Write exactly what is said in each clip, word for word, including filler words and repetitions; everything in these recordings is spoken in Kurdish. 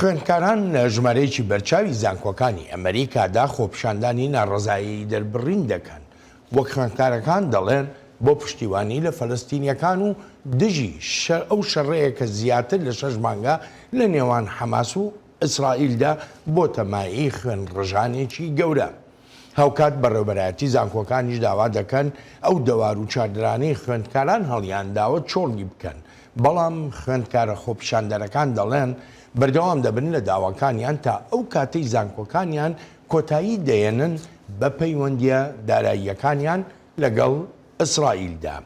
خوێندکاران لە ژمارەیەکی بەرچاوی زانکۆکانی ئەمریکادا خۆپیشاندانی ناڕەزایی دەربڕین دەکەن. وەک خوێندکارەکان دەڵێن، بۆ پشتیوانی لە فەلەستینیەکان و دژی شە-، ئەو شەڕەیە کە زیاتر لە شەش مانگە لە نێوان حەماس و ئیسرائیلدا بۆتە مایەی خوێنڕژانێکی گەورە. هاوکات بەڕێوەبەرایەتی زانکۆکانیش داوا دەکەن ئەو دەوار و چاردرانەی خوێندکاران هەڵیانداوە چۆڵی بکەن، بەڵام خوێندکارە خۆپیشاندەرەکان دەڵێن بەردەوام دەبن لە داواکانیان تا ئەو کاتەی زانکۆکانیان کۆتایی دەیەنن بە پەیوەندیە داراییەکانیان لەگەڵ ئیسرائیلدا.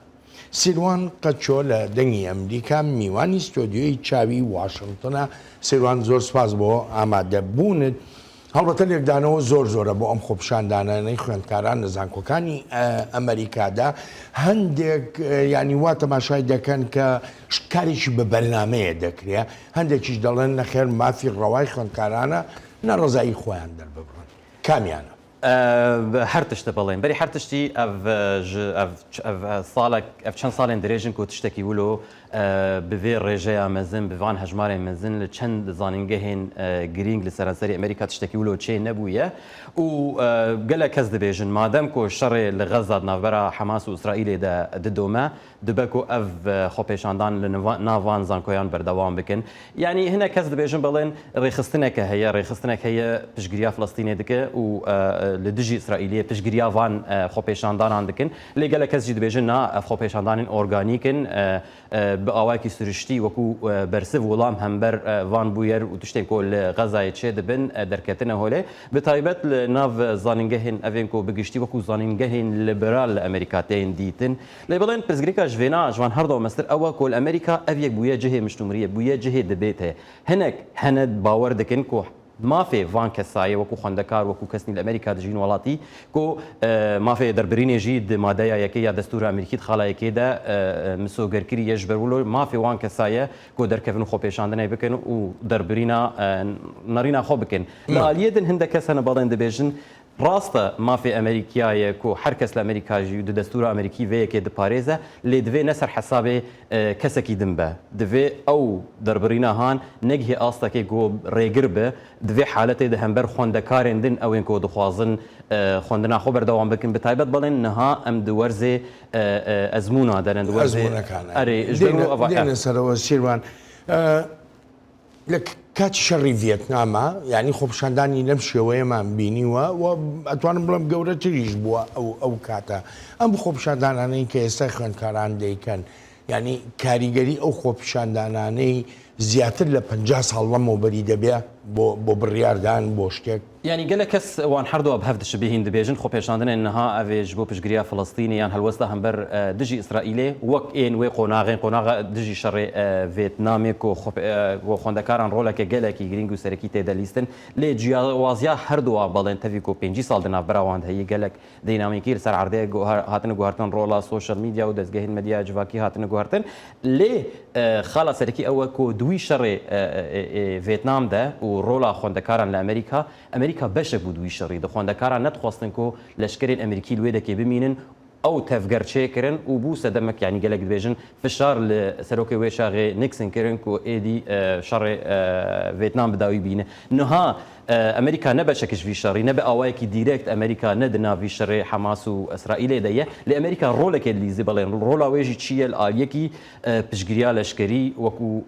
سیروان قەچۆ لە دەنگی ئەمریکا میوانی ستۆدیۆی چاوی واشنگتنە. سیروان، زۆر سپاس بۆ ئامادەبوونت. هەڵبەتە لێکدانەوە زۆر زۆرە بۆ ئەم خۆپیشاندانانەی خوێندکاران لە زانکۆکانی، ئە، ئەمریکادا. هەندێک، ئە، یعنی وا تەماشای دەکەن کە ش-، کارێکی بە بەرنامەیە دەکرێ. هەندێکیش دەڵێن نەخێر، مافی ڕەوای خوێندکارانە ناڕەزایی خۆیان دەرببڕن. کامیانە؟ ئە، هەر تشتە بڵێن. بەری هەر تشتی ئەڤ، ژ-، ئەڤ، ئەڤ، ئە، ساڵێک، ئەڤ چەند ساڵێن درێژن کو تشتێکی ولۆ، ئە، بڤێ ڕێژەیە مەزن، بڤان هەژمارێ مەزن لە چەند زانینگەهێن، ئە، گرینگ لە سەرانسەری ئەمریکا تشتێکی ولۆ چێ نەبوویە. و، ئە، گەلە کەس دەبێژن، مادەم کو شەڕێ لە غەزا ناوبەرا حەماس و ئیسرائیلێ دە ددۆمە، دبه کو ev, e, xwepêşandan li niva-, nav van zankoyan berdewam bikin. Yanî hinek kes dibêjin belên rêxistineke heye, rêxistinek heye piştgiriya Filistînê dike û, e, e, li dijî Îsraîliyê piştgiriya van, e, xwepêşandanan dikin. Lê gelek kes jî dibêjin na, ev xwepêşandanên organîk in, e, e, bi awayekî siriştî wekû, e, bersiv wilam hember, e, van bûyer û tiştên ku li Xezayê çêdibin, e, derketine holê. Bi taybet li nav zanîngehên evên ku bi giştî wekû zanîngehên liberal li Amerîka tên dîtin. Lê belên pirsgirêka ji vêna ji van her do mestir ew e ku li Amerîka ev yek bûye cihê miştûmiriyê, bûye cihê dibêtê. Hinek hene bawer dikin ku mafê van kesayê wekû xwendekar, wekû kesnî li Amerîka dijîn welatî ku, e, mafê derbirînê jî di madeya yekê ya destûra Amerîkî di xala yekê de, e, e, misogerkirî ye ji ber wilo mafê wan kesaye ku derkevin û xwepêşandinê bikin û derbirîna, e, nerîna xwe bikin. Li aliyê din hindek kes hene belên dibêjin, rast e, mafê Amerîkiya ye ku her kes li Amerîka jî û di destûra Amerîkî vê yekê diparêze, lê divê ne ser hesabê, e, kesekî din be. Divê ew derbirîna han negihê astekê ku rêgir be, divê haletê di hember xwendekarên din ewên ku dixwazin, e, xwendina xwe berdewam bikin, bi taybet belên niha em di werzê, e, e, ezmûna de ne, di werzê Ezmûnekan, e. Erê, ji ber Dêne, ava, dêne serەوە سیروان. E, لە ک-، کاتی شەڕی ڤیەتناما، یعنی خۆپیشاندانی لەم شێوەیەمان بینیوە و ئەتوانم بڵێم گەورەتریش بووە ئەو، ئەو کاتە. ئەم خۆپیشاندانانەی کە ئێستا خوێندکاران دەیکەن، یعنی کاریگەری ئەو خۆپیشاندانانەی زیاتر لە پەنجا ساڵ لەمەوبەری دەبێ بۆ، بۆ بڕیاردان بۆ شتێک؟ یعنی gelek kes wan her du bi hev dişibîhin, dibêjin xwepêşandinên niha ev ê ji bo piştgiriya Filistînê yan helwesta hember, e, dijî Îsraîlê wek ên wê qonaxên, qonaxa dijî şerê, e, Vêtnamê ku xwe, e, ku xwendekaran roleke gelekî girîng û serekî tê de lîstin. Lê ciyawaziya her du a belên tevî ku pêncî sal di navbera wan de heye, gelek dînamîkî li ser erdê guhar-, hatine guhertin, rola social media û dezgehên medyaya civakî hatine guhertin. Lê, e, xala serekî ew e ku di wî şerê, e, e, e, Vêtnam de û rola xwendekaran li Amerîka, Amerîka beşek bû di wî şerî de. Xwendekaran nedixwestin ku leşkerên Amerîkî li wê dekê bimînin. Ew tevger çêkirin û bû sedemek, yanî gelek dibêjin, fişar li serokê wê çaxê Nixon kirin ku êdî, e, şerê, e, Vêtnam bi dawî bîne. Niha, e, Amerîka ne beşek ji vî şerî, ne bi awayekî dîrekt Amerîka ne di nav vî şerê Hamas û Îsraîlê de ye. Lê Amerîka rolekê dilîze, belê rola wê jî çi ye li aliyekî, e, piştgiriya leşkerî, wekû,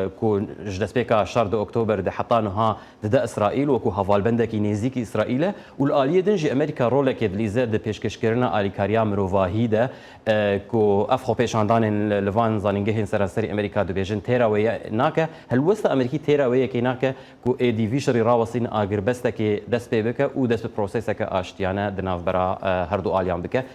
e, ku ji destpêka şer di Oktober de heta niha dide Îsraîl wekû hevalbendekî nêzîkî Îsraîl e û li aliyê din jî Amerîka rolekê dilîze di pêşkêşkirina alîkariya mirovahî de, e, ku ev xwepêşandanên li, li van zanîngehên seranserî Amerîka dibêjin têra wê ye nake, helwesta Amerîkî têra wê yekê nake ku êdî vî şerî rawestîne agirbestekê dest pê bike û dest bi proseseke aştiyane di navbera, e, her du aliyan bike.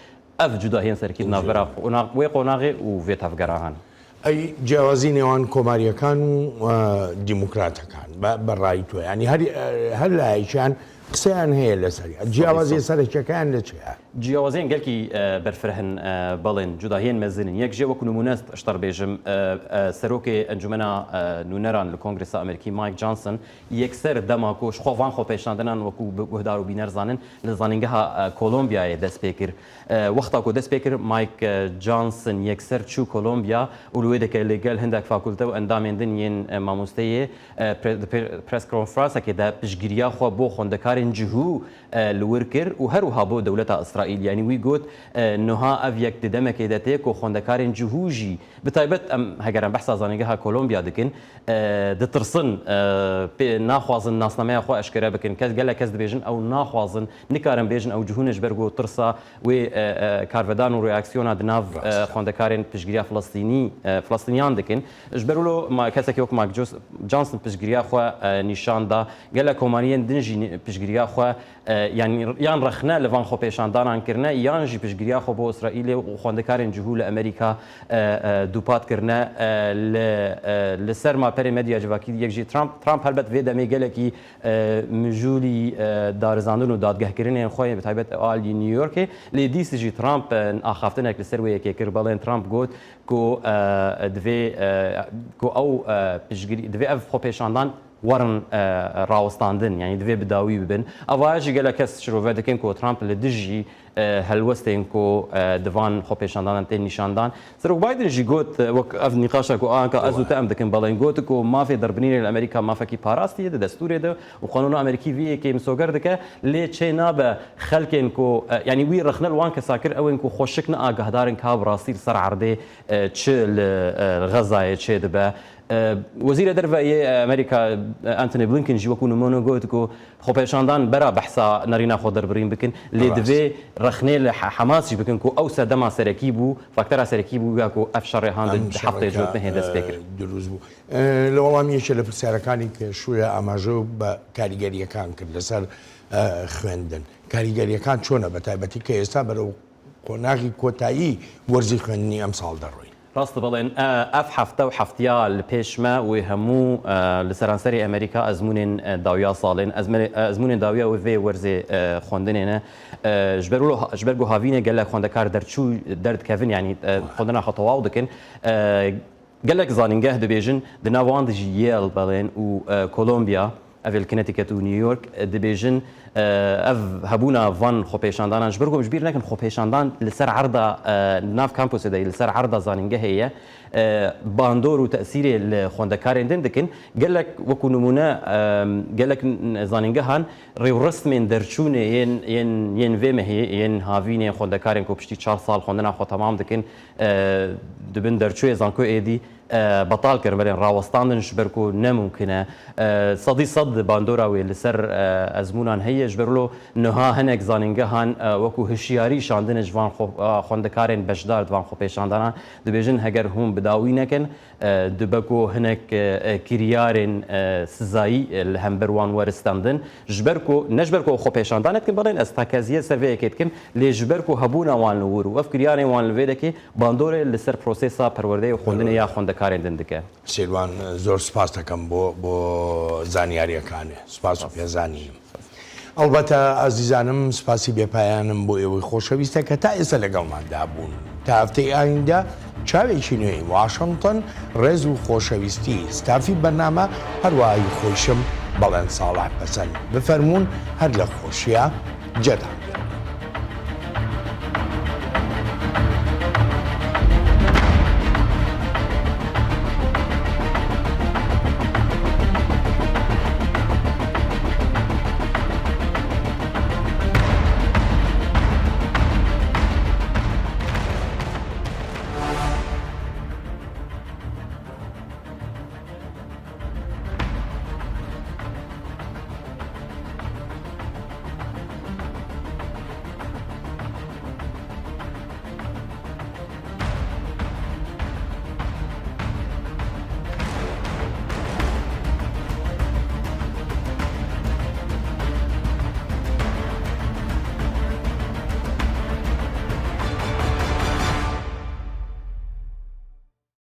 Ev cudahiyên serkî di navbera qonax-, wê qonaxê û vê tevgera hene. ئەی جیاوازی نێوان کۆماریەکان و، ئە، دیموکراتەکان بە، بە ڕای تۆ؟ یعنی هەر، ئە، هەر لایەکیان قسەیان هەیە لەسەری. جیاوازی سەرەکیەکەیان لە چێە؟ Ciyawaziyên gelkî e, berfireh in, e, belên cudahiyên mezin in. Yek jê wekû nimûne ji te re bêjim, e, e, serokê Encûmena e, Nûneran li Kongresa Amerîkî Mike Johnson yekser dema ku ji xwe van xwepêşandinan wekû bi guhdar û bîner zanin li Zanîngeha e, Kolombiyayê dest pê kir. E, wexta ku dest pê kir, Mike e, Johnson yekser çû Kolombiya û li wê deke li gel hindek fakulte û endamên din yên e, mamosteyê e, pre- di pre- press konferansekê de piştgiriya xwe bo xwendekarên cihû e, li wir kir û her wiha bo dewleta Îsraîl. Yanî wî got, e, niha ev yek di demekê de tê ku xwendekarên cihû jî, bi taybet em heger em behsa zanîngeha Kolombiya dikin, e, ditirsin, e, pê naxwazin nasnameya xwe eşkere bikin. Kes, gelek kes dibêjin ew naxwazin, nikarin bêjin ew cihû ne ji ber ku tirsa wê, e, e, karvedan û reaksiyona di nav e, Rast. xwendekarên piştgiriya Filistînî, e, Filistîniyan dikin. Ji ber wilo ma, kesekî wek Mike Jos- Johnson piştgiriya xwe e, nîşan da. Gelek komariyên din jî ni- piştgiriya xwe e, yanî yan rexne li van xwepêşandanan kirine, yan jî piştgiriya xwe bo Îsraîlê û xwendekarên cihû li Amerîka e, e, dûpat kirine. E, li, e, li ser malperê medya civakî yek jî Trump, Trump helbet vê demê gelekî e, mijûlî e, darizandin û dadgehkirinên xwe yên bi taybet alî New Yorkê. Lê dîs jî Trump e, axaftinek li ser wê yekê kir. Belên Trump got ku e, divê e, ku ew e, piştgirî, divê ev xwepêşandan werin e, rawestandin, yanî divê bi dawî bibin. Ava jî gelek kes şirove dikin ku Trump li dijî e, helwestên ku e, di van xwepêşandanan tên nîşandan. Serok Biden jî got, e, wek ev nîqaşa ku anka ez û te em dikin, belên got ku mafê derbirînê li Amerîka mafekî parastî ye, di destûrê de û qanûna Amerîkî vî yekê misoger dike, lê çê nabe xelkên ku, e, yanî wî rexne li wan kesa kir, ew ên ku xweşik ne agahdarin ka bi rastî li ser erdê e, çi li e, Xezayê çêdibe. E, Wezîrê Derve yê Amerîka, e, Antony Blinken jî wekû nimûne got ku xwepêşandan bera behsa nerîna xwe derbirîn bikin, lê Rast. divê rexnê li He- Hemas jî bikin ku ew sedema serekî bû, faktera serekî bû ya ku ev şerê han di Em di heftê şebeke, cotmehê dest pê kir. e, dirûst bû. E, لە وەڵامی یەکێ لە پرسیارەکانی پێشوویە ئاماژە و بە کاریگەریەکان کرد لەسەر ئە، خوێندن. کاریگەریەکان چۆنە، بە تایبەتی کە ئێستا بەرەو قۆناغی کۆتایی وەرزی خوێندنی ئەم ساڵ دەڕۆین؟ ڕاستە، بەڵێن. ئە، ئەف هەفتە و هەفتیا لە پێش مە وێ هەموو، ئە، لە سەرانسەری ئەمریکا ئەزموونێن، ئە، داویا ساڵێن. ئەزمە-، ئە، ئەزموونێن داویا وێ ڤێ وەرزێ، ئە، خوێندنێنە. ئە، ji ber wilo, ji ber ku havînê gelek xwendekar derçû, derdikevin, yanî, ئە، خوێندنا xwe تەواو دکن. ئە، Gelek zanîngeh dibêjin, di nav wan de jî Yale belên û, e, Columbia, ev ê li Connecticut û New York, e, dibêjin, e, ev hebûna van xwepêşandanan, ji ber ku em ji bîr nekin xwepêşandan li ser erda, e, nav kampusê de, li ser erda zanîngehê ye, e, bandor û tesîrê li xwendekarên din dikin. Gelek, wekû nimûne, e, gelek n-, zanîngehan rêwresmên derçûnê yên, yên, yên vê mehê, yên havînê xwendekarên ku piştî çar sal xwendina xwe temam dikin, e, di bin derçûyê zankoyê êdî, e, betal kirin, belê rawestandin ji ber ku ne mumkin e. E, sedî sed bandora wê li ser, e, ezmûnan heye. Ji ber wilo niha hinek zanîngehan, e, wekû hişyarî şandine ji van xwe, e, xwendekarên beşdar di van xwepêşandanan. Dibêjin, heger hûn bi dawî nekin, e, dibe ku hinek, e, e, kiryarên, e, sizayî, e, li hember wan were stendin. Ji ber ku, ne ji ber ku xwepêşandan dikin, belê ez tekeziyê ser vê yekê dikim, lê ji ber ku hebûna wan li wir û ev kiryarên wan li vê dekê bandorê li ser prosesa perwerdeyê û xwendinê ya xwendekarên din dike. سیروان، زۆر سپاس دەکەم بۆ، بۆ زانیاریەکانێ. سپاس و پێزانینم. ئەڵبەتە ئازیزانم، سپاسی بێپایانم بۆ ئێوەی خۆشەویستە کە تا ئێستا لەگەڵماندا بوون. تا هەفتەی ئایندە، چاوێکی نوێی واشنگتن، ڕێز و خۆشەویستی ستافی بەرنامە، هەروەهایی خۆیشم، بەڵێن ساڵح پەسەند. بفەرموون، هەر لە خۆشیە جێتان بێت.